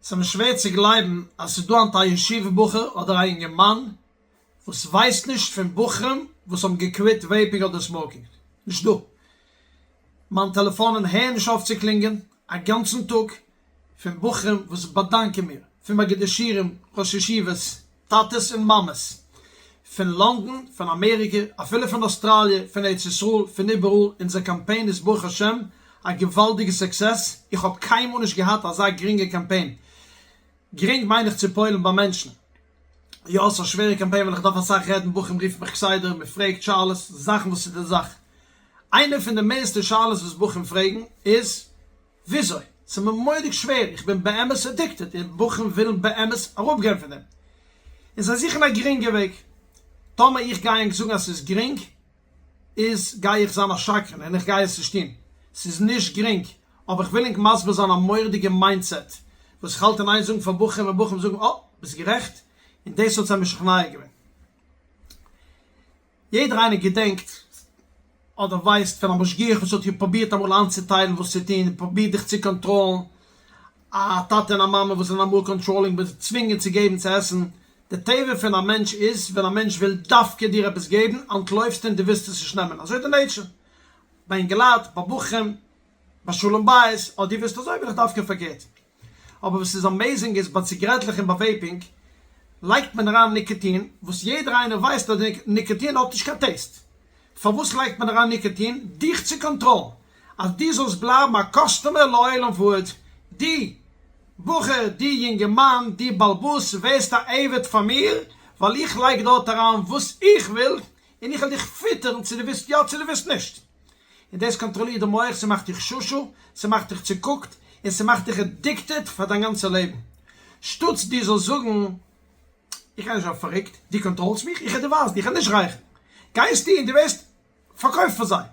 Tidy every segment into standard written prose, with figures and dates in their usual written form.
ס'איז מיר שווער צו גלייבן אז ס'איז דא היינט א ישיבה בחור אדער א אינגערמאן וואס ווייסט נישט פון בחורים וואס האבן געקוויט vaping אדער smoking. נישט דא. מיין טעלעפאנען הערן נישט אויף צו קלינגען א גאנצן טאג פון בחורים וואס באדאנקען מיר, פון מגידי שיעורים, ראש ישיבות, טאטעס און מאמעס, פון לאנדאן, פון אמעריקע, אפילו פון אוסטראליע, פון ארץ ישראל, פון איבעראל, אונזער קאמפיין איז ברוך השם א געוואלדיגע success, איך האב קיינמאל נישט געהאט אזא גרינגע קאמפיין, גרינג מיין איך צו פועל'ן ביי מענטשן, יא ס'איז א שווערע קאמפיין ווייל איך דארף אסאך רעדן, בחורים רופן מיך כסדר, מען פרעגט שאלות, זאכן וואס איז די זאך, איינע פון די מערסטע שאלות וואס בחורים פרעגן איז, וויאזוי? ס'איז מיר מורא'דיג שווער, איך בין באמת addicted און בחורים ווילן באמת אראפגיין פון דעם, און זיי זוכן א גרינגע וועג, טאמער איך גיי ענק זאגן אז ס'איז גרינג, איז גיי איך זיין א שקרן און איך גיי עס נישט טון, ס'איז נישט גרינג, אבער איך וויל ענק מסביר זיין א מורא'דיגע mindset וואס איך האלט אין איין זאגן פאר בחורים און בחורים זאגן אה, ביסט גערעכט, און דאס האט זיי משכנע געווען. יעדער איינער געדענקט אדער ווייסט פון א משגיח וואס האט דיר פרובירט אמאל איינצוטיילן וואס צו טון און פרובירט דיך צו קאנטראלן, א טאטע און א מאמע וואס זענען אמאל controlling מיט צווינגען צו געבן צו עסן, די טבע פון א מענטש איז ווען א מענטש וויל דווקא דיר עפעס געבן אנטלויפסטו און דו ווילסט עס נישט נעמען, אזוי איז די nature ביי אינגעלייט, ביי בחורים, ביי שלום בית, אוי דו ווילסט אזוי וויל איך דווקא פארקערט. אבער וואס איז amazing איז ביי ציגרעטלעך און ביי vaping לייגט מען אריין ניקאטין וואס יעדער איינער ווייסט אז ניקאטין האט נישט קיין taste. פארוואס לייגט מען אריין ניקאטין? דיך צו קאנטראלן אז דו זאלסט בלייבן א customer לעולם ועד. דו בחור, דו יונגערמאן, דו באלבאס ווערסט א עבד פאר מיר ווייל איך לייג דארט אריין וואס איך וויל און איך וועל דיך פיטערן צו דו ווילסט יא צו דו ווילסט נישט. און דאס קאנטראלירט די מח, ס'מאכט דיך שושו, ס'מאכט דיך צוקוקט, און ס'מאכט דיך addicted פאר דיין גאנצע לעבן. שטאטס דו זאלסט זאגן, איך גיי נישט זיין פארריקט, דו קאנטראלסט מיך, איך וועל דיר ווייזן, איך וועל נישט רייכערן. גייסטו און דו ווערסט פארקויפט פאר זיי.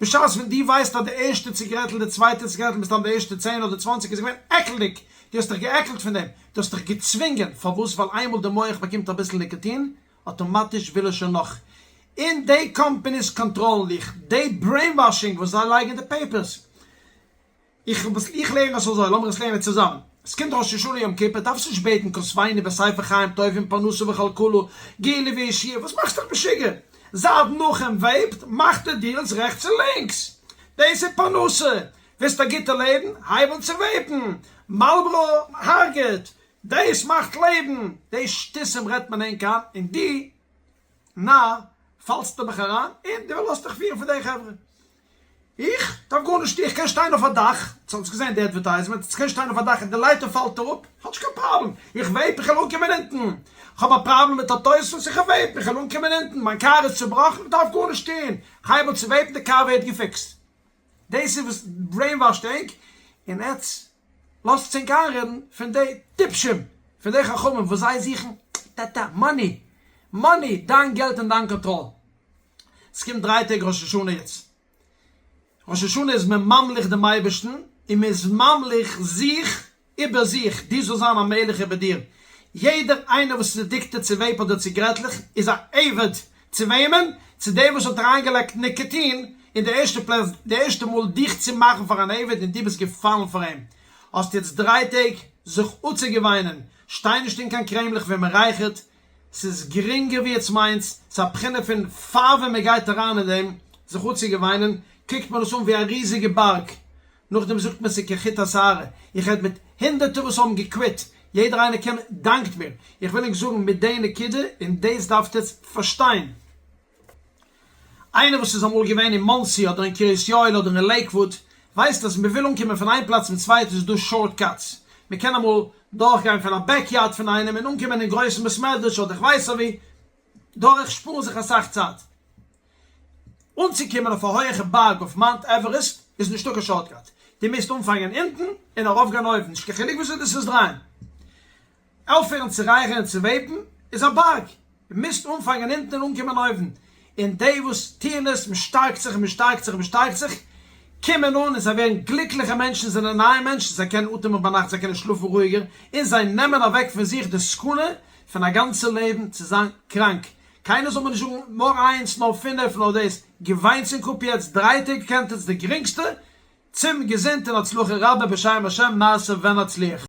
בשעת ווען דו ווייסט אז די ערשטע ציגרעטל, די צווייטע ציגרעטל, מסתם די ערשטע צען אדער צוואנציג איז געווען עקלדיג, דו האסט דיך געעקלט פון דעם, דו האסט דיך געצווינגען, פארוואס? ווייל איינמאל די מח באקומט אביסל ניקאטין, אטאמאטיש וויל ער שוין נאך, און די companies קאנטראלן דיך, די brainwashing וואס זיי לייגן אין די papers, איך איך לערן עס אזוי, לאמיר עס לערנען צוזאמען, עס קומט ראש השנה יום כיפור, דארפסט נישט בעטן כתבנו בספר חיים טובים פרנסה וכלכלה, גאולה וישועה, וואס מאכסט דיך משוגע, זייט נחום vape ט מאכט ער deals רעכטס און לינקס, דאס איז פרנסה, ווילסט א גוטע לעבן, הייב אן צו vape ן, מארלבארא הרג'ט, דעיס מאכט לעבן! דעיס שטותים רעדט מען ענק איין און דו נאר פאלסט נעבעך אריין און דו לאזט דיך פירן פון דעי חברה. איך דארף גארנישט טון איך קען שטיין אויף א דאך, עטס האטס געזען די advertisement, איך קען שטיין אויף א דאך און די לייטער פאלט אראפ, איך האב נישט קיין פראבלעם, איך vape איך וועל אנקומען אונטן, איך האב א פראבלעם מיט א תוספות איך וועל vape ן איך וועל אנקומען אונטן, מיין קאר איז צובראכן איך דארף גארנישט טון, איך הייב אן צו vape ן די קאר ווערט געפיקסט. דאס איז וואס brainwash ט ענק, און עטס לאזטס ענק איינרעדן פון די טיפשים, פון די חכמים וואס זיי זוכן טאטע money, money, דיין געלט און דיין קאנטראל. ס'קומט דריי טעג ראש השנה יעצט, ראש השנה איז מען ממליך דעם אייבערשטן, און מען איז ממליך זיך איבער זיך, דו זאלסט זיין א מלך איבער דיר. יעדער איינער וואס איז addicted צו vape אדער ציגרעטלעך איז א עבד. צו וועמען? צו דעם וואס האט אריינגעלייגט ניקאטין אין די ערשטע פלאץ, די ערשטע מאל דיך צו מאכן פאר אן עבד און דו ביסט געפאלן פאר אים. האסט יעצט דריי טעג זיך אפצוגעוויינען. שטיי נישט אין קיין קרעמלעך ווען מען רייכערט, ס'איז גרינגער ווי עטס מיינטס, ס'איז א בחינה פון פאר ווען מען גייט אריין אין דעם זיך אפצוגעוויינען קוקט מען עס אן ווי א ריזיגע בארג, נאכדעם זאגט מען ס'איז כחוט השערה, איך רעד מיט הונדערטער וואס האבן געקוויט, יעדער איינער קען דאנקט מיר, איך וויל ענק זאגן מיט די נקודה און דאס דארפט עטס פארשטיין. איינער וואס איז אמאל געווען אין מאנסי אדער אין קרית יואל אדער אין לעיקוואוד ווייסט אז מ'וויל אנקומען פון איין פלאץ צום צווייטן איז דא short cuts, מ'קען אמאל דורכגיין פון א backyard פון איינעם און אנקומען אין גרויסן בית מדרש אדער כ'ווייס אוואו, דורך שפארן זיך אסאך צייט. אנצוקומען אויף א הויעכע בארג אויף Mount Everest איז נישטא קיין shortcut, דו מוזט אנפאנגען אונטן און ארויפגיין אויבן, נישט קיין חילוק וויאזוי דאס איז דרייען. אויפהערן צו רייכערן און צו vape ן איז א בארג, דו מוזט אנפאנגען אונטן און אנקומען אויבן, און די וואס טוען עס, מען שטארקט זיך און מען שטארקט זיך און מען שטארקט זיך, קומען אן און זיי ווערן גליקליכע מענטשן, זענען נייע מענטשן, זיי קענען אטעמען ביינאכט, זיי קענען שלאפן רואיגער, און זיי נעמען אוועק פון זיך די סכנה פון א גאנצע לעבן צו זיין קראנק. קיינער זאל מיר נישט זאגן נאר איינס, נאר פינף, נאר דאס, געוויינטס אין קאפ יעצט, דריי טעג קענט עטס די גרינגסטע, צום געזונט און הצלחה רבה בשם השם נעשה ונצליח.